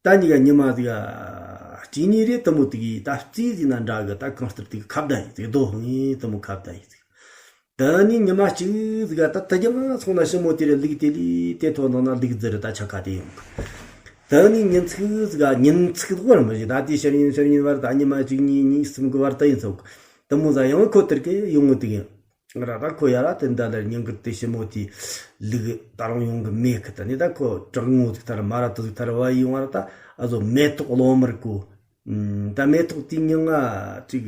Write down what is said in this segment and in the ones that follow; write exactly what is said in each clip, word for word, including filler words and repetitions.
ད་གཉིས་ཀ་ཉི་མ་ཟིག་གཅིག་གཉིས་རེ་དེ་མོ་དེ་གི་ད་རྩིས་ཟིག་ན་འདྲ་གི། ད་གང་ལྟར་དེ་གི་ཁ་བརྡ་ཡིན་ཟིག། རྡོ་ཧང་ཡིན་དེ་མོ་ཁ་བརྡ་ཡིན་ཟིག། ད་ནི་ཉི་མ་གཅིག་ཟིག་ག་ད་དེ་རྒྱང་སོང་ན་ཞི་མོ་དེ་རེ་ལུག་དེ་ལི་དེ་ཐོན་འདུག་ན་ལུག་རྫི་རེ་ད་ཆ་ཁ་དེ་ཡོང་གི། ད་ནི་ཉིན་ཚིག་ཟིག་ག་ཉིན་ཚིག་དོག་ར་མི་ཞིག། ད་དེ་ཕྱིར་ཉིན་ཕྱིར་ཉིན་བར་ད་ཉི་མ་གཅིག་གཉིས་གཉིས་གསུམ་གི་བར་ད་ཡིན་ཚོག། དེ་མོ་ཟ་ཡང་ཁོ་དེར་གི་ཡོང་ངོ་དེ་ཡིན། ང་ར་ད་ཁོ་ཡ་ར་དེ་འདྲ་ལ་ཉིན་གི་དེ་ཞི་མོ་དེ་ལུག་ད་རུང་ཡོང་གི་མེད་གི། ད་ནི་ད་ཁོ་དྲག་ངོ་ཟིག་ཐར་མ་ར་དུ་ཟིག་ཐར་བ་ཡོང་བར་ད་ཨ་ཟོ་མེ་ཏོག་ལོ་མར་གོ། ཨུམ། ད་མེ་ཏོག་དེ་མྱིང་ང་ཅིག་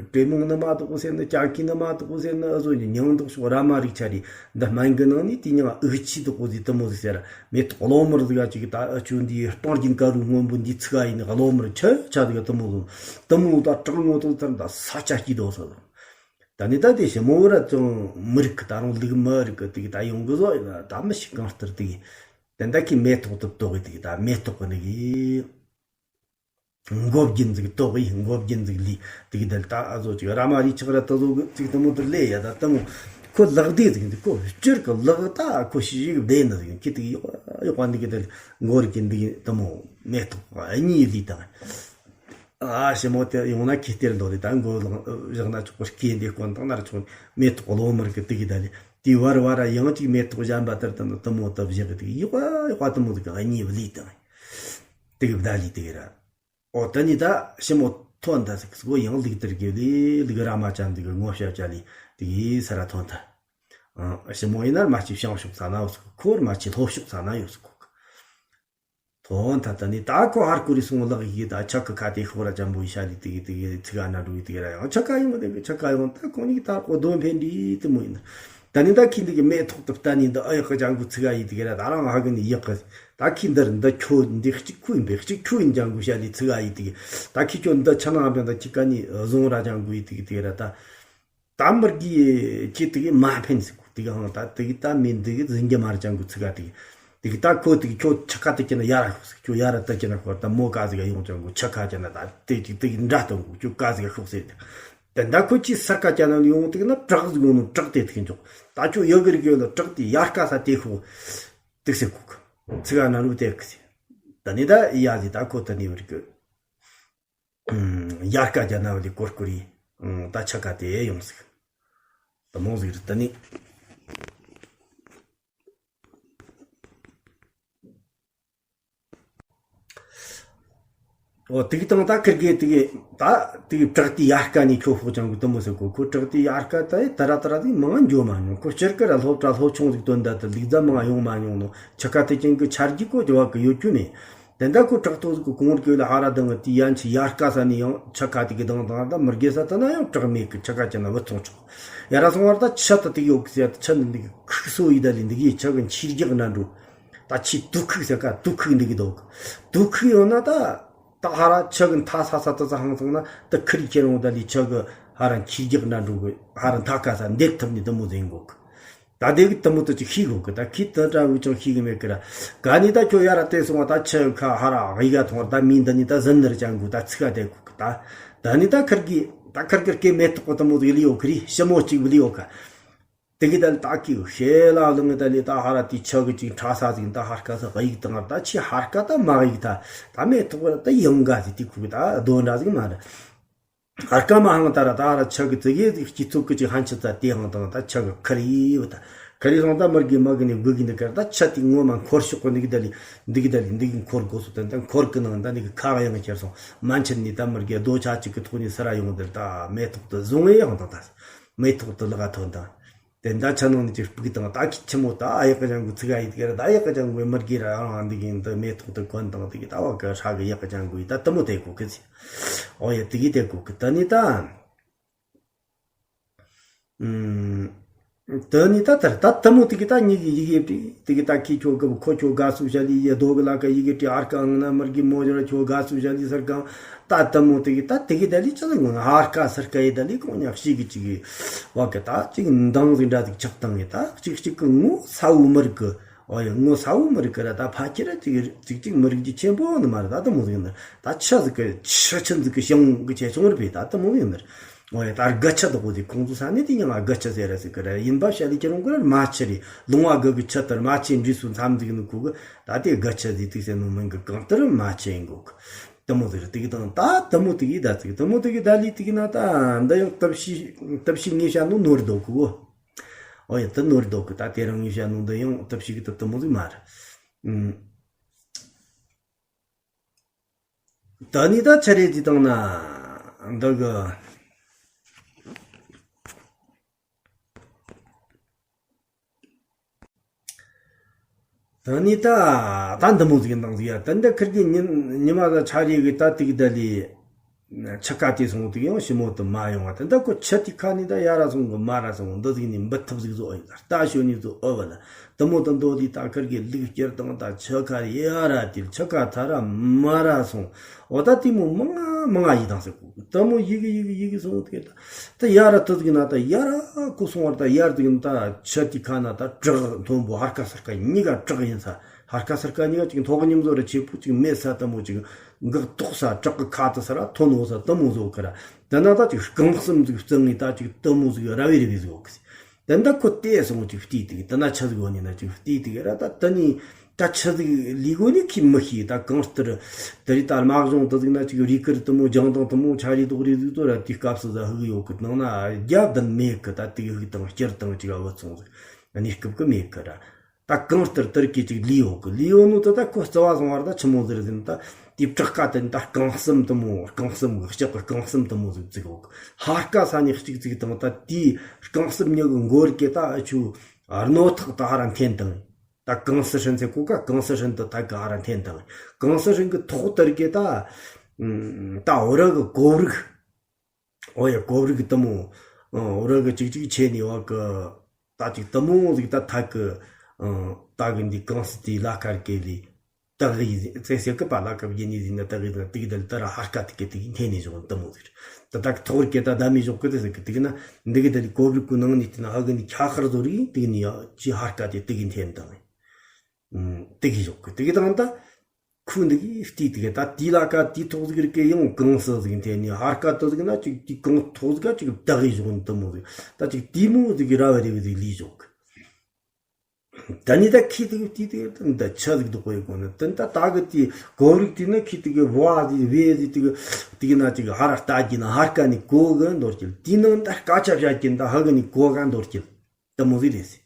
དྲེད་མོང་ནི་མ་གཏོགས་ཟེར་ནི། ཅང་ཀི་ནི་མ་གཏོགས་ཟེར་ནི། ཨ་ཟོ་ནི་མྱིང་འདོགས་ཤོག་ར་མ་རིག་ཆ་རེད། འདི་སྨན་གི་ནང་ནས་དེ་མྱིང་ང་ཨུ་ཆི་གཏོགས་གོ་ཟིག་དེ་མོ་ཟིག་ཟེར། མེ་ཏོག་གློ་དམར་ཟིག་ག་ཅིག་ད་ཨ་ཆུ་འདི་སྤང་རྒྱུན་དཀར་རུ་སྔོན་པོ་འདི་ཚིག་ག་ཡིན་ནི་གློ་དམར་ཆ་ཆ་ཟིག་ག་དེ་མོ་ཟིག། དེ་མོ་ད་དྲག་ངོ་དང་ཚར་ད་ས་ཆ་སྐྱིད་དོ་ཟེར། ད་ནི་ད་དེ་ཞི་མོ་ར་ཅང་མི་རིག་གི། ད་རུང་ལུག་མི་རིག་གི། དེ་གི་ད་ཡོང་གི་ཟོ་ཡིན་ན་ད་མི་ཤི་གང་ལྟར་དེ་གི་དེ་འདྲ་གི་མེ་ཏོག་དུ་གཏོགས་གི། དེ་གི་ད་མེ་ཏོག་གི་ནི་གི། མགོ་རྒྱན་ཟིག་ཏོག་ཡིན། མགོ་རྒྱན་ཟིག་ལི་དེ་གི་དལ་ད་ཨ་ཟོ་ཅིག་ར་མ་རི་ཆག་ར་ཏ་ཟོ་གི་ཅིག་དེ་མོ་དུ་ལེ་ཡ། ད་དེ་མོ་ཁོ་ལག་དེ་ཟིག་འདི་ཁོ་སྤྱིར་གི་ལག་ད་ཁོ་ཤི་ཞིག་བདེ་ན་ཟིག་ཁི་དེ་གི་ཡོག་ཡོག་པ་འདི་གི་དལ་མགོ་རྒྱན་འདི་གི་དེ་མོ་མེ་ཏོག་གཉིས་ལི་ད། ཨ་ཞི་མོ་དེ་ཡོང་ན་ཁི་སྟེར་འདོད་དེ་ད་མགོ་ལག་བཞག་ན་ཆོག་གི། སྐེ་འདི་སྐོན་བཏང་ན་ར་ཆོག། མེ་ཏོག་གློ་དམར་གི་དེ་གི་དལ་དེ་བར་བར་ཡང་ཅིག་མེ་ཏོག་གཞན་པ་དེར་དེ་མོ་དུ་བཞག་གི་དེ་གི་ཡོག་ཡོག་པ་དེ་མོ་ཟིག་གཉིས་ལི་ད། དེ་གི་བདག་ལི་དེ་གི་ར། ཨོ་ད་ནི་ད་ཞི་མོ་ཐོན་ད་ཟིག་སྒོ་ཡང་ལུག་དེར་གི་ལི་ལུག་ར་མ་ཅན་དེ་གི་ངོ་ཤེས་ཅ་ལི་དེ་གི་ས་ར་ཐོན་ད། ཨ་ཞི་མོ་ཡིན་ན་མ་ཅི་བྱང་ཕྱོགས་ས་ན་ཡོད་སུ་ཁོ། མ་ཅི་ལྷོ་ཕྱོགས་ས་ན་ཡོད་སུ་ཁོ། ཐོན་ད་ད་ནི་ད་ཁོ་ཧར་ཀུ་རི་སོང་ལག་ཡི་ད་ཆ་གི་ཁ་དེ་ཤོག་ར་ཅན་པོ་ཡི་ཤ་ལི་དེ་གི་དེ་གི་ཚིག་ཨ་ན་འགྲོ་ཡི་དེ་གི་ར་ཡང་ཆ་ག་ཡོང་དེ་གི་ཆ་ག་ཡོང་། ད་ཁོ་ནི་ད་ཁོ་དོན་ཕན་འདི་དེ་མོ་ཡིན། ད་ནི་ད་ཁྱི་འདི་གི་མེ་ཏོག་ཏུ་ལྟ་ནི་འདི་ཨ་ཡག་གི་ཅང་གུ་ཚིག་ཨ་ཡི་དེ་གི་ར་ད་རང་ཧ་གི་ནི་ཡག་གི། ད་ཁྱི་འདིར་འདི་ཁྱོ་འདི་གཅིག་ཁུ་ཡིན་པས་གཅིག་ཁྱོ་ཡིན་ཅང་གུ་ཤ་ལི་ཚིག་ཨ་ཡི་དེ་གི། ད་ཁྱི་ཁྱོ་འདི་ཆ་ནང་ཨ་བན་ད་ཁྱི་ཀ་ནི་བཟུང་ར་ཅང་གུ་ཡི་དེ་གི་དེ་གི་ར་ད། ད་མི་རྒྱུ་ཁྱི་དེ་གི་མ་ཕན་ཟིག་གུ་དེ་གི་ཧང་། ད་དེ་གི་ད་མི་འདི་གི་འཛིན་རྒྱུ་མ་ར་ཅང་གུ་ཚིག་ཨ་དེ་གི། དེ་གི་ད་ཁོ་དེ་གི་ཁྱོ་ཆ་ཀ་དེ་ཀྱི་ན་ཡ་ར་ཤོག་ཟིག། ཁྱོ་ཡ་ར་ད་ཀྱི་ན་ཁོ་ད་མོ་ཀ་ཟིག་ཡོང་ཅང་གུ་ཆ་ཀ་ཀྱི་ན་ད་དེ་གི་དེ་གི་འདྲ་གཏོང་གུ་ཁྱོ་ཀ་ཟིག་ཤོག་ཟེར་ཏེ། དེ་འདྲ་ཁོ་ཅི་ས་ཀ་ཅ་ན་ཡོང་དེ་ན་བྲག་ཟིག་ཡོང་ནོ་བྲག་དེ་ཐིག་འཇོག། ད་ཁྱོད་ཡོད་གི་རིག་ཡོད་ལ་བྲག་དེ་ཡར་ཀ་ས་དེ་ཤོག་དེ་ཟེར་གོ་གི། ཚིག་ཨ་ན་རུ་དེ་གི་ཟེར། ད་ནི་ད་ཡ་ཟི་ད་ཁོ་ད་ནི་བར་གི་ཡར་ཀ་ཅ་ན་བ་ལི་ཀོར་ཀོ་རི་ད་ཆ་ཀ་དེ་ཡོང་ཟིག། ད་མོ་ཟིག་རི་ད་ནི། ཨོ་དེ་གི་དང་ད་ཁིར་གེ་དེ་གི་ད་དེ་གི་བྲག་དེ་ཡར་ཀ་ནས་ཁྱོ་ཤོག་ཅང་གི་དེ་མོ་ཟེར་གོ་གི། ཁོ་བྲག་དེ་ཡར་ཀ་ད་ཡི་ད་ར་ད་ར་དེ་མང་འགྱོ་མ་མྱོང་། ཁོ་སྤྱིར་ཀ་ར་སློབ་གྲྭ་སློབ་ཆུང་ཟིག་དོན་ད་དེ་ལུག་རྫ་མང་ཡོང་མ་མྱོང་ནོ། ཆ་ཀ་དེ་ཅན་གི་ཆ་རྒྱུས་ཀོ་ཅི་བ་གི་ཡོད་རྒྱུ་མེད། དེ་འདྲ་ཁོ་བྲག་ཐོག་ཟིག་གི་གོང་རྒྱུ་ལ་ཧ་ར་དང་དེ་ཡན་ཆི་ཡར་ཀ་ས་ནས་ཡང་ཆ་ཀ་དེ་གི་དང་དང་ད་མི་རྒྱལ་ས་ད་ན་ཡང་བྲག་མེད་གི། ཆ་ཀ་ཅན་ན་བུད་སོང་ཆོག། ཡ་ར་སོང་བར་ད་ཆ་ད་དེ་གི་ཡོད་གི་ཟེར། ད་ཆ་ནི་འདི་གི་ཁུག་སོ་ཡི་ད་ལི་འདི་གི་ཆ་གི་མཆིལ་རྒྱག་ན་འགྲོ། ད་ཆི་དུག་ཁུག་ཟེར་ཀ་དུག་ཁུག་འདི་གི་འདུག། དུག་ཁུག་ཡོང་ན་ད་ད་ཧ་ར་ཆ་གི་མཐའ་ས་ས་ད་ས་ཧང་སང་ན་ད་ཁི་རི་ཁྱེར་འོང་ད་ལི་ཆ་གི་ཧ་ར་མཆིལ་རྒྱག་ན་འགྲོ་གི། ཧ་ར་མཐའ་ཀ་ས་འདེད་ཐུབ་ནི་དེ་མོ་ཟིག་གོ་གི། ད་དེ་གི་དེ་མོ་ད་ཅིག་ཤེས་གོ་གི། ད་ཁི་ད་ད་འུ་ཅང་ཤེས་གི་མེད་གི་ར། ག་ནི་ད་ཁྱོད་ཡ་ར་དེ་སོང་བ་ད་ཆ་གི་ཁ་ཧ་ར་ཡི་ག་ཐོང་ད་མི་འདི་ནི་ད་ཟིན་ནར་ཅང་གུ་ད་ཚིག་ག་དེ་གོ་གི། ད་ད་ནི་ད་ཁིར་གི་ད་ཁིར་གི་སྐེ་མེ་ཏོག་གི་དེ་མོ་ཟིག་ལི་ཡོད་གི་རི། ཞི་མོ་གཅིག་བུ་ལི་ཡོད་ག། དེ་གི་ད་ལྟ་གི་ཤེ་ལ་ལུང་ད་ལི་ད་ཧ་ར་དེ་ཆ་གི་ཅིག་ཁྲ་ས་ཟིག་ད་ཧར་ཀ་ས་ག་ཡིག་དང་ད་ཆི་ཧར་ཀ་ད་མ་ག་ཡིག་ད་ད་མེ་ཏོག་ད་ཡང་ག་ཟིག་དེ་ཁུག་ད་རྡོ་འདྲ་ཟིག་མ་རེད། ཧར་ཀ་མ་ཧང་ད་ར་ད་ཧ་ར་ཆ་གི་ཙི་གེ་ཟིག་སྐྱི་ཚུགས་གི་ཅིག་ཧན་ཆི་ཙ་དེ་ཧང་དང་ད་ཆ་གི་ཁ་རི་བ་ད་ཁ་རི་སོང་ད་མར་གི་མ་གི་ནི་གུ་གི་འདི་ཀར་ད་ཆ་དེ་ངོ་མ་འཁོར་ཤོག་གི་འདི་གི་ད་ལི་འདི་གི་ད་ལི་འདི་གི་འཁོར་དགོས་སུ་ད་ད་འཁོར་གི་ནང་ད་འདི་གི་ཁ་ག་ཡང་ཁྱེར་སོང་མ་འཆི་ནི་ད་མར་གི་རྡོ་ཆ་གཅིག་གི་ཐོག་ནས་ས་ར་ཡོང་འདིར་ད་མེ་ཏོག་ཏུ་བཟུང་ངེ་ཡང་དང་ད་མེ་ཏོག་ཏུ་ལག་ཐོན་དང་། དེ་འདྲ་ཆ་ནང་ནས་ཅིག་སྤུག་དང་ད་ཁྱི་ཆི་མོ་ད་ཨ་ཡག་གི་ཅང་གུ་ཚིག་ཨ་ཡི་དེ་ག་ར་ད་ཨ་ཡག་གི་ཅང་གུ་མར་གི་ར་ཨང་འདི་གིན་ད་མེ་ཏོག་ཏུ་གོན་དང་དེ་གི་ད་བ་གི་ཧྲ་གི་ཡག་གི་ཅང་གུ་ཡི་ད་དེ་མོ་དེ་གོ་གི་ཚི། ཨོ་ཡ་དེ་གི་དེ་གོ་གི་ད་ནི་ད། ཨུམ། ད་ནི་ད་ད་ད་དེ་མོ་དེ་གི་ད་ཉི་གི་ཡི་གེ་དེ་དེ་གི་ད་ཁྱི་ཁྱོ་གི་ཁོ་ཁྱོ་དགའ་སུ་ཞལ་ལི་ཡི་རྡོ་གི་ལ་ཀ་ཡི་གེ་དེ་ཨར་ཀ་ཨང་ན་མར་གི་མོ་ཇོ་ར་ཁྱོ་དགའ་སུ་ཞལ་ལི་སར་གང་། ད་དེ་མོ་དེ་གི་ད་དེ་གི་ད་ལི་ཅི་ལ་ངོ་ན་ཧར་ཀ་སར་ཀ་ཡི་ད་ལི་གོང་ཉག་ཤི་གི་ཅིག་གི་བ་གི་ད་ཅིག་མདང་ཟིག་འདྲ་ཟིག་ཆགས་བཏང་ངེ་ད་ཅིག་ཅིག་གི་ངོ་ས་བོ་མི་རིག་གི། ཨོ་ཡ་ངོ་ས་བོ་མི་རིག་གི་ར་ད་ཕ་ཁྱི་ར་ཅིག་ཅིག་ཅིག་མི་རིག་རྒྱུ་ཆེན་པོ་ནི་མ་རེད། ད་དེ་མོ་ཟིག་ནི་ད་ཆི་ཟིག་གི་ཆི་ཆི་ཟིག་གི་ཞང་གི་ཆེ་ཆུང་རེད་པས། ད་དེ་མོ་ཡིན་ནི་རེད། ཨོ་ཡ། ད་དགུ་ཆུ་དག་གོ་དེ་ཁོང་ཚོ་ས་ནས་དེ་མྱིང་ང་དགུ་ཆུ་ཟེར་ར་ཟེར་གི་ར། ཡིན་པ་བཤད་ལས་ཁྱེད་རང་གི་ར་རྨ་ཆུ་རེད། ལུང་བ་དགུ་གི་ཆུ་དེར་རྨ་ཆུ་འདྲེས་སུ་མཚམས་འཛུགས་ནི་ཁུ་གི། ད་དེ་དགུ་ཆུ་ཟེར་དུས་ཟེར་ནོ་མིན་གི། གང་ལྟར་རྨ་ཆུ་ཡིན་གོ་གི། དེ་མོ་ཟེར་དེ་གི་དང་། ད་དེ་མོ་དེ་གི་ད་ཟིག་དེ་མོ་དེ་གི་ད་ལི་དེ་གི་ན། ད་འདི་ཡང་སྟབས་ཤིག་སྟབས་ཤིག་ངས་བཤད་ནོ་ནོར་འདུག་གི་གོ། ཨོ་ཡ། དེ་ནོར་འདུག་གི། ད་དེ་རིང་ངས་བཤད་ནོ་འདི་ཡང་སྟབས་ཤིག་གི་ད་དེ་མོ་ཟིག་མ་རེད། ཨུམ། ད་ནི་ད་ཆ་རེ་དེ་དང་ན་འདི་གི། ད་ནི་ད་ད་འདི་མོ་ཟིག་འདང་ཟིག་ཡ། ད་འདི་ཁིར་གི་ཉི་ཉི་མ་ད་ཆ་རེ་གི་ད་དེ་གི་ད་ལི། ཆུ་ཁ་དེ་སོང་དུས་ཡང་ཞི་མོ་དུ་མ་ཡོང་བ་དེ། འདི་ཁོ་ཆུ་དེ་ཁ་ནས་ད་ཡ་ར་སོང་གི་མ་ར་སོང་། འདི་ཟིག་ནས་འབུད་ཐུབ་ཟིག་བཟོ་ཨེ་ཡིན། ད་ལྟ་ཞོ་ནས་བཟོ་ཨེ་བ་ལ། དེ་མོ་དུ་འདོད་དེ་ད་ཁིར་གི་ལུག་སྐྱུར་དང་། ད་ཆུ་ཁ་ཡ་ར་དེ་ཆུ་ཁ་ཐ་ར་མ་ར་སོང་། འོ་ད་དེ་མོ་མང་ང་མང་ང་ཡི་དང་ཟེར་གོ། དེ་མོ་ཡི་གི་ཡི་གི་ཡི་གི་སོང་དེ། ད་ད་ཡ་ར་དུ་ཟིག་ན་ད་ཡ་ར་ཁོ་སོང་བར། ད་ཡར་ཟིག་ན་ད་ཆུ་དེ་ཁ་ན་ད་བྲག་མཐོན་པོ་ཧར་ཀ་སར་ཀ་གཉིས་ཀ་བྲག་ཡིན་ས། ཧར་ཀ་སར་ཀ་གཉིས་ཀ་ཅིག་མཐོ་གི་ཉིམ་བཟོ་ར་ཆེ་པོ་ཅིག་མེད་ས། དེ་མོ་ཅིག་འགག་ཐོག་ས། བྲག་གི་ཁ་དུ་ས་ར་མཐོན་པོ་ས་དེ་མོ་བཟོ་གི་ར། དེ་ན་ད་ཅིག་རྐང་གསུམ་ཟིག་བརྩིགས་ནས་ད་ཅིག་དེ་མོ་ཟིག་ར་བའི་རི་བའི་ཟིག་ཡོད་གི་ཟིག་དེ་འདྲ་ཁོ་དེ་སོང་ཅིག་བལྟས་དེ་གི། དེ་ན་ཆུ་ཟིག་ཡོད་ནི་ན་ཅིག་བལྟས་དེ་གི་ར། ད་དེ་ནི་ད་ཆུ་ཟིག་ལི་གོ་ནི་ཁི་མི་ཤེས། ད་གང་ལྟར་དེ་རི་ད་རྨ་གཞུང་དེ་ཟིག་ན་ཅིག་རི་ཁུར་དེ་མོ་ལྗང་དང་དེ་མོ་ཆ་རི་དོག་རི་ཟིག་ཏོ་ར། དེ་སྐབས་སུ་ཟ་ཧུག་ཡོད་གི། ནང་ན་རྒྱ་དེ་མེད་གི། ད་དེ་གི་ཧུག་དང་སྐྱུར་དང་ཅིག་ཨ་བུ་ཚོང་ཟིག་གནས་སྐབས་གི་མེད་གི་ར། ད་གང་ལྟར་དེར་གི་ཅིག་ལུས་ཡོད་གི། ལུས་ཡོད་ནོ་ད་ད་ཁོ་རྩི་བ་སོང་བར་ད་ཆི་མོ་ཟེར་ཟིན། ད་དེ་བྲག་ཀ་དེ་ད་རྐང་གསུམ་དེ་མོ། རྐང་གསུམ་གི་ལྕགས་གི་རྐང་གསུམ་དེ་མོ་ཟིག་བརྩིགས་ཡོད་གི། ཧར་ཀ་ས་ནས་གཅིག་བརྩིགས་དང་། ད་དེའི་རྐང་གསུམ་གཉིས་གི་མགོ་རིགས་གི་ད་ཨ་ཆུ་རྣོ་ཐག་ད་ཧ་ར་འཐེན་དང་། ད་གངས་སི་ཧྲན་ཚེ་གོ་ཀ། གངས་སི་ཧྲན་དུ་ད་ག་ཧ་ར་འཐེན་དང་། གངས་སི་ཧྲན་གི་ཐོག་དེར་གི་ད་ད་འོ་ར་གི་གོབ་རིགས། འོ་ཡ། གོབ་རིགས་གི་དེ་མོ། ཨ། འོ་ར་གི་ཅིག་ཅིག་ཆེ་ནི་བ་གི། ད་ཅིག་དེ་མོ་ཟིག་ད་ཐད་གི། ཨ། ད་གི་འདི་གངས་སི་དེའི་ལ་ཁར་གི་ལི་ད་གི་ཡི་ཚེ་ཟེར་གི་པ། ལ་ཁ་བརྒྱུད་ནི་ཟིག་ན་ད་གི་ན་དེ་གི་ད་ལི་ད་ར་ཧར་ཀ་དེ་གི་དེ་གི་འཐེན་ནི་བཞག་དེ་མོ་ཟིག་ད་ད་གི་ཐོག་རིགས་གི་ད་ད་མི་བཞག་གི་དེ་ཟིག་གི་དེ་གི་ན་འདི་གི་ད་ལི་གོབ་རིགས་གི་ནང་ནི་དེ་ན་ཧ་གི་ནི་ཁྱ་ཁར་བཟོ་རིགས་དེ་གི་ནི་ཡ་ཅི་ཧར་ཀ་དེ་དེ་གི་འཐེན་དང་། ཨ། དེ་གི་བཞག་གི་དེ་གི་དང་ད། ཁོས་འདི་གི་བལྟས་དེ་གི་ད་དེའི་ལ་ཀ་དེའི་ཐོག་ཟིག་རིག་གི་ཡང་གངས་སི་ཟིག་འཐེན་ནི། ཧར་ཀ་དེ་ཟིག་ན་ཅིག་དེའི་གངས་ཐོག་ཟིག་ག་ཅིག་བཏགས་གི་བཞག་ནི་དེ་མོ་ཟིག་ད་ཅིག་དེ་མོ་ཟིག་གི་ར་བ་རེ་བ་ཟིག་ལུས་བཞག་གི། ད་ནི་ད་ཁི་དེ་གི་བལྟས་དེ་གི་ད་ཆུ་ཟིག་དུ་གོ་ཡི་གོ་ནི། དེ་ད་ད་གི་དེ་གོབ་རིགས་དེ་ན་ཁི་དེ་གི་བ་ཟིག་བེ་ཟིག་དེ་གི་དེ་གི་ན་ཅིག་ཧར་ལྟ་གི་ན་ཧར་ཀ་ནི་གོ་གི་འདོར་གྱིལ། དེ་ནང་ད་སྐད་ཆ་བཤད་གི་ན་ད་ཧ་གི་ནི་གོ་ག་འདོར་གྱིལ། དེ་མོ་ཟིག་རེད་ཟེར།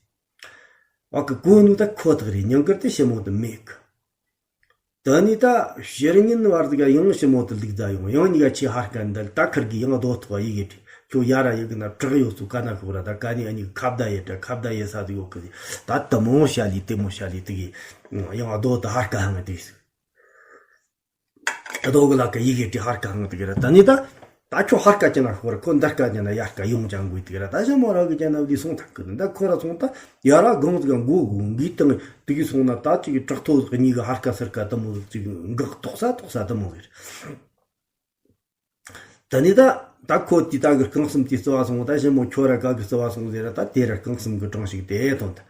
བ་གི་གོ་ནུ་ད་ཁོ་ཐག་རེད། ཉང་གར་དེ་ཞི་མོ་དུ་མེད་གི། ད་ནི་ད་ཕྱི་ཉིན་བར་དུ་ག་ཡང་ཞི་མོ་དུ་ལུག་ད་ཡོང་། ཡང་ཉི་ག་ཆེ་ཧར་ཀ་འདི་ད་ཁར་གི་ཡང་རྡོ་ཐོག་ཡི་གེ་དྲི། ཁྱོད་ཡ་ར་ཡི་གི་ན་བྲག་ཡོད་ཚུ་ཀ་ན་ཤོག་ར། ད་ཀ་ནི་ཨ་ནི་ཁ་བརྡ་ཡེ་དྲ་ཁ་བརྡ་ཡེ་ས་དུ་ཡོད་གི། ད་དེ་མོ་ཤ་ལི་དེ་མོ་ཤ་ལི་དེ་གི་ཡང་རྡོ་དུ་ཧར་ཀ་ཧང་དེ་སུ། རྡོ་གི་ལ་ཀ་ཡི་གེ་དྲི་ཧར་ཀ་ཧང་དེ་གི་ར། ད་ནི་ད་ད་ཁྱོད་ཧར་ཀ་ཅན་ན་ཤོག་ར། ཁོ་འདར་ཀ་ཅན་ན་ཡར་ཀ་ཡོང་ཅང་དགོས་དེ་གི་ར། ད་ཞི་མོ་ར་གི་ཅན་ན་བླི་སོང་ཐག་གི་ད་ཁོ་ར་སོང་ད་ཡ་ར་གང་ཟིག་ག་མགོ་གུ་འགི་དང་དེ་གི་སོང་ན་ད་ཅིག་བྲག་ཐོག་གཉིས་གི་ཧར་ཀ་སར་ཀ་དེ་མོ་ཟིག་ཅིག་འགག་ཐོག་ས་ཐོག་ས་དེ་མོ་ཟིག་རེད། ད་ནི་ད་ད་ཁོ་དེ་ད་གི་རྐང་གསུམ་དེ་རྩི་བ་སོང་། ད་ཞི་མོ་ཁྱོད་ར་ག་གི་རྩི་བ་སོང་ཟེར་ར། ད་དེ་ར་རྐང་གསུམ་གི་གྲངས་ཤིག་དེ་ཐོན་ད།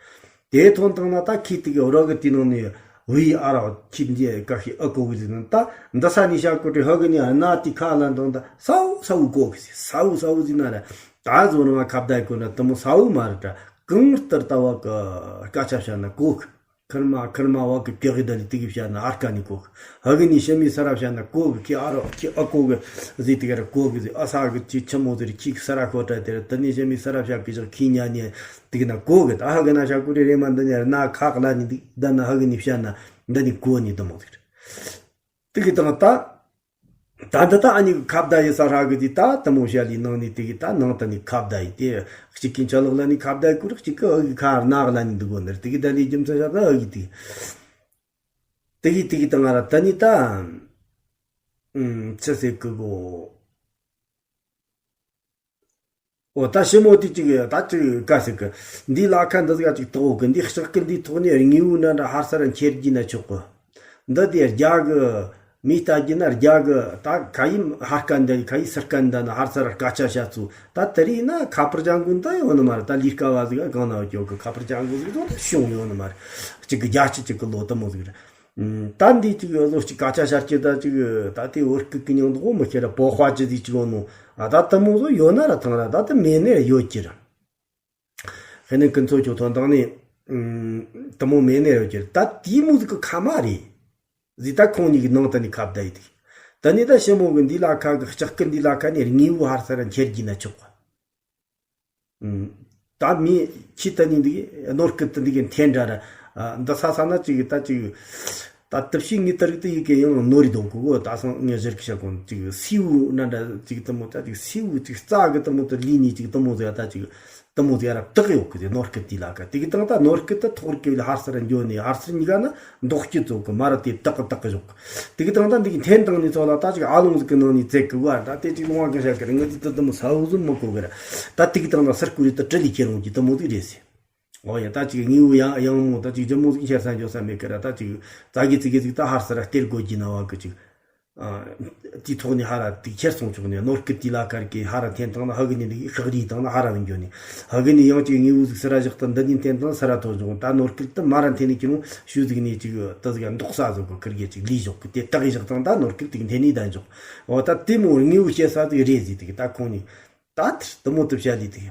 དེ་ཐོན་བཏང་ན་ད་ཁྱི་དེ་གི་རོ་གི་དེ་ནང་ནས་བུའི་ཨ་རོ་ཁྱི་འདི་ག་ཤི་ཨ་ཀོ་གི་ཟེར་ན། ད་འདི་ས་ནི་ཤ་ཀོ་ཏི་ཧ་གི་ནི་ཨ་ན་དེ་ཁ་ལ་འདོན་ད་ས་བུ་ས་བུ་ཀོ་གི་ཟེར། ས་བུ་ས་བུ་ཟེར་ན་ར་ད་བཟོ་ན་མ་ཁ་བརྡ་གོ་ན་དེ་མོ་ས་བུ་མ་རེད་དྲ། གང་ལྟར་ད་བ་གི་སྐད་ཆ་བཤད་ན་ཀོ་གི། ཁར་མ་ཁར་མ་བ་གི་ཀྱག་གི་ད་ལི་དེ་གི་བཤད་ན་ཨར་ཀ་ནི་ཀོ་གི། ཧ་གི་ནི་ཤ་མི་ས་ར་བཤད་ན་ཀོ་གི། ཁྱི་ཨ་རོ་ཁྱི་ཨ་ཀོ་གི་ཟེར་དེ་ག་ར་ཀོ་གི་ཟེར། ཨ་ས་གི་ཅི་ཆི་མོ་ཟེར། ཁྱི་ས་ར་ཁོ་ཏྲ་དེ་ར་ད་ནི་ཤ་མི་ས་ར་བཤད་གི་ཅག་ཁྱི་ཉ་ནི་དེ་གི་ན་ཀོ་གི། ད་ཧ་གི་ན་ཤ་ཀུ་རི་རེ་མ་འདི་ནི་ན་ཁག་ལ་ནི་འདི་ད་ན་ཧ་གི་ནི་བཤད་ན་འདི་ནི་ཀོ་ནི་དུ་མོ་ཟེར། དེ་གི་དང་ད་ད་འདི་ད་ཨ་ནི་གི་ཁ་བརྡ་ཡི་ས་ར་གི་དེ་ད་དུ་མོ་བཤད་ལི་ནང་ནི་དེ་གི་ད་ནང་ད་ནི་ཁ་བརྡ་ཡི་དེ་གཅིག་གི་ཆ་ལག་ལ་ནི་ཁ་བརྡ་ཡི་ཀུ་རི་གཅིག་གི་ཨ་གི་ཁ་རྣག་ལ་ནི་འདུག་གོ་ནི་རེད། དེ་གི་ད་ནི་རྒྱུ་མཚན་བཤད་ན་ཨ་གི་དེ་དེ་གི་དེ་གི་ད་ང་ར་ད་ནི་ད་ཨུམ་ཆི་ཟེར་གི་གོ། འོ་ད་ཞི་མོ་དེ་གཅིག་ད་གཅིག་ག་ཟེར་གི། འདི་ལ་ཁ་འདི་ཟིག་གཅིག་དོག་གི། འདི་ལྕགས་སྐུད་འདི་ཐོག་ནས་དངོས་པོ་འདྲ་འདྲ་ཧར་ས་ར་འཁྱེར་གྱིས་ན་ཆོག་གི། འདི་དེ་རྒྱ་གི་མི་ལྟ་གྱིས་ན་རྒྱ་གི་ད་ག་ཡིན་ཧར་ཀ་འདི་ག་ཡིན་སིར་ཀ་འདི་ན་ཧར་ས་ར་སྐད་ཆ་བཤད་ཚུལ། ད་དེ་རིང་ན་ཁ་པར་ཅང་གུན་ད་ཡོད་ནི་མ་རེད། ད་ལས་ཀ་བ་ཟིག་གང་ན་ཡོད་གི། ཁ་པར་ཅང་གུན་ཟིག་ད་བྱུང་ཡོད་ནི་མ་རེད། གཅིག་གི་རྒྱལ་སྤྱི་གཅིག་གི་ལོ་དུ་མོ་ཟིག་རེད། ད་འདི་ཅིག་བཟོ་ཅིག་སྐད་ཆ་བཤད་ཀྱི་ད་ཅིག་ད་དེ་བོད་སྐད་ཀྱི་མྱིང་འདོགས་མི་ཤེས་ར་པོ་ཧྭ་ཅི་ཟིག་ཅིག་ཡོད་ནོ། ཨ་ད་དེ་མོ་བཟོ་ཡོད་ན་ར་ཐང་ར་ད་དེ་མེད་ནས་ཡོད་ཀྱི་ར། ཧེ་ནས་ཀུན་ཚོ་ཁྱོད་ཐོན་དང་ནས་དེ་མོ་མེད་ནས་ཡོད་ཀྱི་ར། ད་དེ་མོ་ཟིག་གི་ཁ་མ་རེད། ཟིག་ད་ཁོང་གཉིས་ཀྱི་ནང་དུ་ནས་ཁ་བརྡ་ཡི་དེ། ད་ནི་ད་ཞི་མོ་གི་འདི་ལ་ཁ་གི་ལྕགས་སྐུད་འདི་ལ་ཁ་ནས་དངོས་པོ་ཧར་ས་ར་འཁྱེར་གྱིས་ན་ཆོག་ག་ད་མི་ཁྱི་ད་ནི་འདི་གི་ནོར་སྐུད་དུ་འདི་གི་འཐེན་འདྲ་ར། འདི་ས་ས་ན་ཅིག་ད་ཅིག་ད་དུབ་ཤི་ངི་ད་རིག་ཏུ་ཡི་གེ་ཡང་ནོར་རི་དོ་གོ་གོ། ད་སང་ངས་ཟེར་གི་ཤ་གོན་ཅིག་སིའུ་ན་འདྲ་ཅིག་དུ་མོ་ད་ཅིག་སིའུ་ཅིག་རྩ་གི་དུ་མོ་དུ་ལི་ནི་ཅིག་དུ་མོ་ཟེར་ད་ཅིག་དུ་མོ་ཟེར་ར་བཏགས་ཡོད་གི་ཟེར། ནོར་སྐུད་དེ་ལ་ཀ་དེ་གི་དང་ད་ནོར་སྐུད་ད་ཐོག་གི་ལ་ཧར་སར་འགྱོ་ནི་ཧར་སར་ཉི་ག་ན་མདོག་སྐྱིད་ཚོ་གི་མ་ར་དེ་བཏགས་བཏགས་གི་ཞོག་དེ་གི་དང་ད་འདི་གི་འཐེན་དང་ནི་ཚོ་ལ་ད་ཅིག་ཨ་ལོང་ཟིག་གི་ནང་ནི་བཙེག་གི་བར་ད་དེ་ཅིག་ལོང་བ་གི་ཤ་གི་ར་ངི་དེ་ད་དུ་མོ་ས་འུ་ཟུམ་མ་གོ་གི་ར། ད་དེ་གི་དང་ད་སར་ཀུ་རི་ད་ཀྲི་ལི་ཁྱེར་འོང་གི་དུ་མོ་ཟིག་རེད་ཟེར། ཨོ་ཡ་ད་ཅིག་དངོས་པོ་ཡང་ཡང་མོ་ད་ཅིག་ཇི་མོ་ཟིག་ཁྱེར་ས་འཇོག་ས་མེད་ཀི་ར། ད་ཅིག་ཙ་གི་ཙི་གི་ཟིག་ད་ཧར་ས་ར་སྟེར་དགོས་ཀྱི་ན་བ་གི་ཅིག་ཨ། དེའི་ཐོག་ནས་ཧ་ར་དེ་ཁྱེར་སོང་ཆོག་ནས་ནོར་སྐུད་དེ་ལ་ཀར་གི་ཧ་ར་འཐེན་བཏང་ན་ཧ་གི་ནས་འདི་ཤག་རིས་བཏང་ན་ཧ་ར་བ་འགྱོ་ནས་ཧ་གི་ནས་ཡང་ཅིག་དངོས་པོ་ཟིག་སི་ར་བཞག་ད་འདི་ནས་འཐེན་བཏང་སི་ར་ཐོ་འཇོག་ད་ནོར་སྐུད་དུ་མ་ར་འཐེན་ནས་ཀྱི་རུང་ཤུ་ཟིག་ནས་ཅིག་ད་ཟིག་འདོག་ས་ཟོ་གི་ཁིར་གི་ཅིག་ལུས་ཞོག་གི་དེ་ཏག་གི་བཞག་བཏང་ད་ནོར་སྐུད་དེ་འཐེན་ནས་ད་འཇོག་འོ་ད་དེ་མོ་དངོས་པོ་སྐྱེལ་ས་ཟིག་རེད་ཟིག་དེ་གི་ད་ཁོང་ནས་ད་དེ་མོ་དུ་བྱ་ལི་དེ།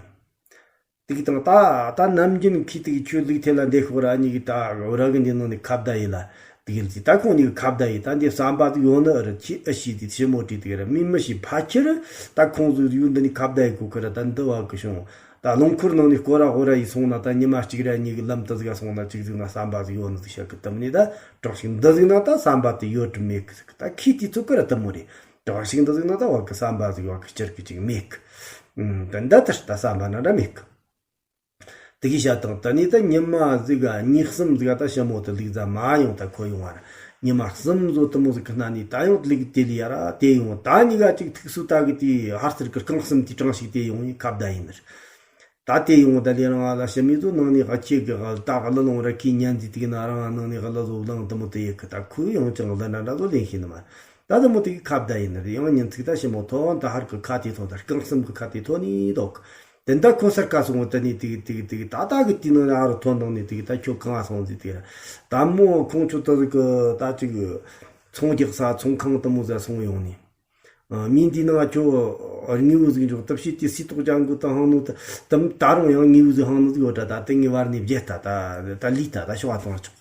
དེ་གི་དང་ད་ད་ནམ་རྒྱུན་ཁྱི་དེ་གི་ཁྱོད་ལུག་ཐེ་ལ་འདེད་ཤོག་ར་གཉིས་ཀྱི་ད་ར་གི་འདི་ནང་ནས་ཁ་བརྡ་ཡིན་ལ་དེ་གི་ལ་ཅི་ད་ཁོང་གཉིས་ཀྱི་ཁ་བརྡ་ཡིན། ད་འདི་བསམ་པ་དེ་ཡོང་ནི་ཨ་ར་ཁྱི་ཨ་ཤི་དེ་ཞི་མོ་དྲིས་དེ་གི་ར་མི་མི་ཤི་ཕ་ཁྱི་ར། ད་ཁོང་ཚོ་ཡུལ་འདི་ནས་ཁ་བརྡ་ཡི་གོ་ཁི་ར་ད་འདི་བ་གི་བྱུང་། ད་རླུང་འཁོར་ནང་ནས་སྐོར་ར་ཧོ་ར་ཡི་སོང་ན་ད་ཉི་མ་གཅིག་ར་གཉིས་ཀྱི་ལམ་དུ་ཟིག་ག་སོང་ན་ཅིག་ཟིག་ན་བསམ་པ་ཟིག་ཡོང་ནི་ཟིག་བཤད་གི་དམ་ནི་ད་གྲོགས་ཤིག་འདི་ཟིག་ན་ད་བསམ་པ་དེ་ཡོད་དྲི་མེད་གི་ཟིག་ད་ཁྱི་དེ་ཚོ་གི་ར་དུ་མོ་རེད། གྲོགས་ཤིག་འདི་ཟིག་ན་ད་བ་གི་བསམ་པ་ཟིག་བ་གི་སྤྱིར་གི་ཅིག་མེད་གི་ད་འདི་ལྟར་ད་བསམ་པ་ན་འདྲ་མེད་གི་དེ་གི་བཤད་དང་ད་ནི་ད་ཉི་མ་ཟིག་ག་གཉིས་གསུམ་ཟིག་ག་ད་ཞི་མོ་དུ་ལུག་རྫ་མ་ཡོང་ད་ཁོ་ཡོང་བ་ར། ཉི་མ་གསུམ་ཟོ་དུ་མོ་ཟིག་གི་སྣ་ནི་ད་ཡོང་ལུག་དེ་ལི་ཡ་ར་དེ་ཡོང་ད་ཉི་ག་ཅིག་ཐུག་སུ་ད་གི་དེ་ཧར་ཚུར་གི་རྐང་གསུམ་དེ་གྲངས་ཤིག་དེ་ཡོང་ཡི་ཁ་བརྡ་ཡིན་ནི་ར། ད་དེ་ཡོང་ད་ལི་རང་ལ་ཞི་མི་ཚོ་ནང་ནི་ཧ་ཁྱེད་གི་ད་གླུ་ལོང་ར་ཁྱི་ཉན་ཟི་དེ་གི་ན་རང་ནང་ནི་གླུ་ཟོ་ལང་དུ་མོ་དེ་ཡི་གི་ད་ཁོ་ཡང་ཅང་གླུ་འདྲ་འདྲ་ཟོ་ལེན་ཤེས་ནི་མ་ད་དུ་མོ་དེ་གི་ཁ་བརྡ་ཡིན་ནི་ར། ཡང་ཉིན་ཚིག་ད་ཞི་མོ་ཐོན་ད་ཧར་གི་ཁ་དེ་ཐོན་ད་རྐང་གསུམ་གི་ཁ་དེ་ཐོན་ནི་འདུག་དེ་འདྲ་ཁོ་སར་ཀ་སོང་བ་དེ་ནི་དེ་གི་དེ་གི་དེ་གི་ད་ད་གི་དེ་ནང་ནས་ཨ་རུ་ཐོན་དང་ནི་དེ་གི་ད་ཁྱོད་གང་ང་སོང་ཟིག་དེ་ར། ད་མོ་ཁོང་ཆོ་ད་ཟིག་གི་ད་ཅིག་ཚོང་རྒྱག་ས་ཚོང་ཁང་དུ་མོ་ཟ་སོང་ཡོང་ནི། ཨ། མི་འདི་ནང་ཁྱོད་དངོས་པོ་ཟིག་འཇོག་ཐབས་ཤེས་དེ་སི་ཏོག་ཅང་གི་ད་ཧང་ནོ་ད་ད་རུང་ཡང་དངོས་པོ་ཟིག་ཧང་ནོ་ཟིག་ཡོད་ད་ད་དེ་ངའི་བར་ནས་བརྗེད་ད་ད་ད་ལི་ད་ད་ཤོག་ཨ་ཐོང་ཆོག་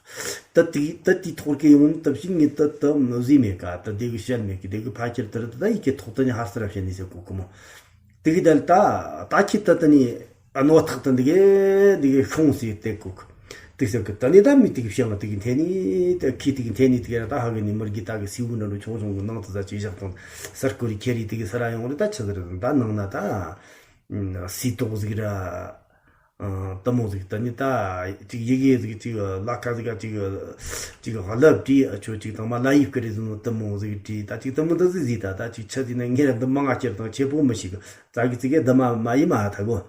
ད་དེ་ད་དེ་ཐོག་གི་ཡོང་ནི་ཐབས་ཤེས་ངས་ད་ད་ཟིག་མེད་ཀ་ད་དེ་གི་བཤད་མེད་ཀི་དེ་གི་ཕ་ཁྱེར་ད་ར་ད་ད་ཡི་གེ་ཐོག་ད་ནི་ཧར་སར་བཤད་ནི་ཟེར་གོ་གི་མོ། དེ་གི་ད་ད་ད་ཁྱི་ད་ད་ནི་ཨ་ནོ་ཐག་ད་འདི་གི་འདི་གི་ཤོང་སི་དེ་གོ་གི་དེ་ཟེར་གི་ད་ནི་ད་མི་དེ་གི་བཤད་ང་དེ་གི་འཐེན་ནི་ད་ཁྱི་དེ་གི་འཐེན་ནི་དེ་གི་ར་ད་ཧ་གི་ནི་མི་རྒི་ད་གི་སི་བུ་འདྲ་འདྲ་ཆུང་ཆུང་གི་ནང་དུ་ད་ཅིག་བཞག་དང་སར་ཀོ་རི་ཁྱེར་རི་དེ་གི་ས་ར་ཡོང་རི་ད་ཆི་ཟེར་ད་ནང་ན་ད་སི་ཏོག་ཟིག་ར། ཨ། དུ་མོ་ཟིག་ད་ནི་ད་ཅིག་ཡི་གེ་ཟིག་ཅིག་ལ་ཁ་ཟིག་ཅིག་ཅིག་ཧ་ལབ་བྲིས་ཨ་ཆོ་ཅིག་དང་མ་ལ་ཡིབ་ཀི་རེ་ཟིན་ནོ་དུ་མོ་ཟིག་བྲིས་ད་ཅིག་དུ་མོ་འདི་ཟིག་ཟིག་ད་ད་ཅིག་ཆ་ཟིག་ན་ངེ་ར་འདི་མ་ང་ཁྱེར་དང་ཆེ་པོ་མི་ཤིག་ཙ་གི་ཙི་གེ་འདི་མ་མ་ཡི་མ་ཐ་གོ།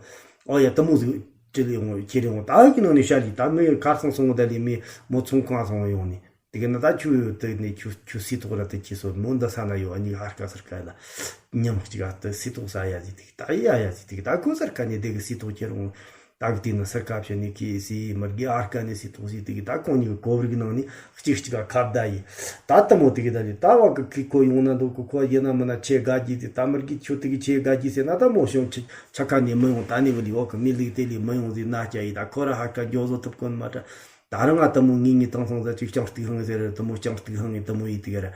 ཨོ་ཡ་དུ་མོ་ཟིག་ཅི་ལ་ཡོང་ཁྱེར་ཡོང་ད་གི་ནང་ནས་ཤ་ལི་ད་མི་ཁར་སང་སོང་ད་ལི་མི་མོ་ཚོང་ཁང་སོང་ཡོང་ནི་དེ་གི་ན་ད་ཆུ་ཡོད་དེ་ནི་ཆུ་ཆུ་སི་ཏོག་ར་དེ་ཁྱི་སོ་མོ་འདི་ས་ན་ཡོད་ཨ་ནི་ཧར་ཀ་སར་ཀ་ལ་ཉམས་ཅིག་ཨ་དེ་སི་ཏོག་ས་ཡ་ཟིག་དེ་ད་ཡ་ཡ་ཟིག་དེ་ད་ཁོ་སར་ཀ་ནི་དེ་གི་སི་ཏོག་ཁྱེར་ཡོང་། ད་གི་དེ་ནི་སར་ཀ་ཕྱེ་ནི་ཁི་སི་མི་རྒི་ཨར་ཀ་ནི་སི་ཏོག་སི་དེ་གི་ད་ཁོང་གཉིས་ཀྱི་གོ་བར་གི་ནང་ནི་གཅིག་གཅིག་ག་ཁ་བརྡ་ཡི། ད་དུ་མོ་དེ་གི་ད་ནི་ད་བ་གི་ཁི་ཁོ་ཡོང་ན་འདུག་གི་ཁོ་ཡིན་ན་མིན་ན་ཆེ་དགའ་གི་དེ་ད་མི་རྒི་ཁྱོད་དེ་གི་ཆེ་དགའ་གི་ཟེར་ན་ད་མོ་ཤོང་ཆ་ཆ་ཁ་ནི་མི་ཡོང་ད་ནི་བ་ལི་བ་གི་མི་ལིག་དེ་ལི་མི་ཡོང་ཟེར་ན་སྐྱ་ཡི་ད་ཁོ་ར་ཧར་ཀ་འགྱོ་བཟོ་ཐུབ་གོ་ནི་མ་ད་ད་རང་ང་དུ་མོ་ངེས་ངེས་དང་སང་ཟ་ཅིག་ཅང་སྟིག་ཧང་ཟེར་དུ་མོ་ཅང་སྟིག་ཧང་ངེས་དུ་མོ་ཡི་དེ་གི་ར།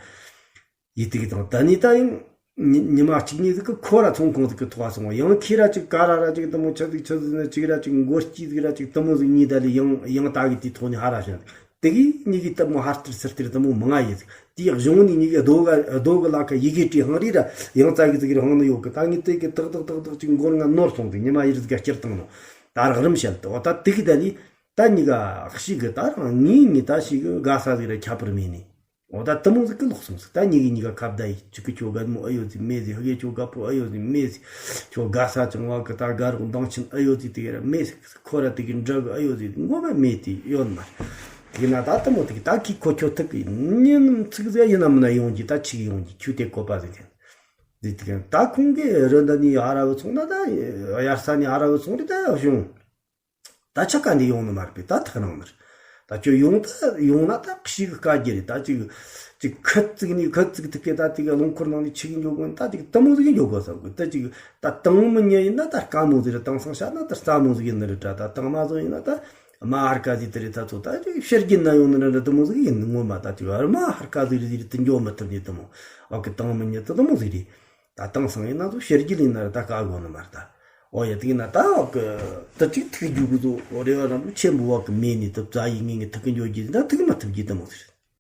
ཡི་དེ་གི་དང་ད་ནི་ད་ཡང་ཉི་ཉི་མ་གཅིག་གཉིས་ཟིག་གི་ཁོ་ར་ཚོང་ཁང་ཟིག་གི་ཐོག་སོང་བ་ཡང་ཁྱེད་ར་ཅིག་ག་ར་ར་ཅིག་དུ་མོ་ཆ་ཟིག་ཆ་ཟིག་ན་ཅིག་ར་ཅིག་མགོ་སྐྱིད་ཟིག་ར་ཅིག་དུ་མོ་ཟིག་གཉིས་ད་ལི་ཡང་ཡང་ད་གི་དེ་ཐོག་ནས་ཧ་ར་བྱུང་། དེ་གི་གཉིས་གི་དུ་མོ་ཧར་སྟེར་ཚུར་སྟེར་དུ་མོ་མང་ང་ཡི་ཟིག་དེ་ཡག་གཞུང་ནས་གཉིས་གི་རྡོ་ག་རྡོ་གི་ལ་ཁ་ཡི་གེ་བྲིས་ཧང་རི་ར་ཡང་ཙ་གི་ཟིག་ར་ཧང་ནི་ཡོད་གི་ད་ངས་དེ་གི་ཏག་ཏག་ཏག་ཏག་ཅིག་མགོ་ང་ནོར་སོང་ཟིག་ཉི་མ་ཡི་རི་ཟིག་ག་སྐྱུར་བཏང་ནོ་ད་རག་རིམ་བཤད་དོ་ད་དེ་གི་ད་ལི་ད་གཉིས་ཀ་ཤིག་གི་ད་རང་ངའི་ངའི་ད་ཤིག་གི་དགའ་ས་ཟིག་ར་ཁྱད་པར་མེད་ནི། འོ་ད་དུ་མོ་ཟིག་གི་ལོག་སོང་ཟིག་ད་གཉིས་གི་གཉིས་ཀ་ཁ་བརྡ་ཡི་ཅིག་གི་ཁྱོད་དགའ་མོ་ཨེ་ཡོད་ཟིག་མེད་ཟིག་ཧ་གེ་ཁྱོད་དགའ་པོ་ཨེ་ཡོད་ཟིག་མེད་ཟིག་ཁྱོད་དགའ་ས་ཅང་བ་གི་ད་དགའ་རོགས་འདང་ཆེན་ཨེ་ཡོད་ཟིག་དེ་གི་ར་མེད་ཟིག་ཁོ་ར་དེ་གི་འདྲ་གི་ཨེ་ཡོད་ཟིག་ངོ་མ་མེད་དེ་ཡོད་མ་རེད། དེ་ན་ད་དུ་མོ་དེ་གི་ད་གི་ཁོ་ཁྱོད་ཐུག་གི་ཉིན་ཚིག་ཟིག་ཡིན་ན་མིན་ན་ཡོང་གི་ད་ཆིག་ཡོང་གི་ཁྱོད་དེ་གོ་པ་ཟིག་ཐེན་ཟིག་དེ་གི་ད་ཁོང་གི་རི་འདི་ནས་ཧ་ར་བུ་ཚོང་ན་ད་དབྱར་ས་ནས་ཧ་ར་བུ་ཚོང་རི་ད་ཡོད་བྱུང་། ད་ཆ་ག་འདི་ཡོང་ནི་མ་རེད་པས་ད་ཐག་རིང་ནི་རེད། ད་ ད་ཁྱོད་ཡོང་ད་ཡོང་ན་ད་ཤི་གི་དཀའ་རྒྱུ་རེད། ད་ཅིག་ཅིག་ཁུ་བཙུགས་ནས་ཁུ་བཙུགས་ཐུབ་གི་ད་ཅིག་རླངས་འཁོར་ནང་ནས་ཆི་གི་འགྱོ་དགོས་ན། ད་ཅིག་དེ་མོ་ཟིག་གི་འགྱོ་དགོས་བསམ་གི། ད་ཅིག་ད་དང་མི་ཉན་ཡིན་ན་ད་དཀའ་མོ་ཟིག་རེད། དེང་སང་བཤད་ན་ད་སླ་མོ་ཟིག་ཡིན་ནི་རེད་དྲ། ད་དང་མ་བཟོ་ཡིན་ན་ད་མ་ཧར་ཀ་ཟིག་དེ་རེད། ད་ཚོ་ད་ཅིག་ཕྱིར་རྒྱུ་ན་ཡོང་ནི་རེད་དྲ། དེ་མོ་ཟིག་ཡིན་ནི་ངོ་མ། ད་ཅིག་ཨར་མ་ཧར་ཀ་ཟིག་རེད་ཟིག་རེད། དེ་འགྱོ་མི་ཐུབ་ནི་དེ་མོ། ཨོ་གི་དང་མི་ཉན་ད་དེ་མོ་ཟིག་རེད། ད་དེང་སང་ཡིན་ན་ཚོ་ཕྱིར་རྒྱུ་ཡིན་ན་རེད། ད་དཀའ་གོ་ནི་མ་རེད་ད། ཨོ་ཡ་དེ་ཡིན་ན་ད་ཨོ་གི་དེ་ཅིག་ཐུག་རྒྱུ་གི་ཚོ་རེ་བ་རྣམས་ཆེན་པོ་བ་གི་མེད་ནི་དེ་བཙལ་ཡི་ངེས་ངེས་ཐུག་གི་འགྱོ་རྒྱུ་ད་ཐུག་མ་ཐུབ་རྒྱུ་དེ་མོ་ཟིག་རེད།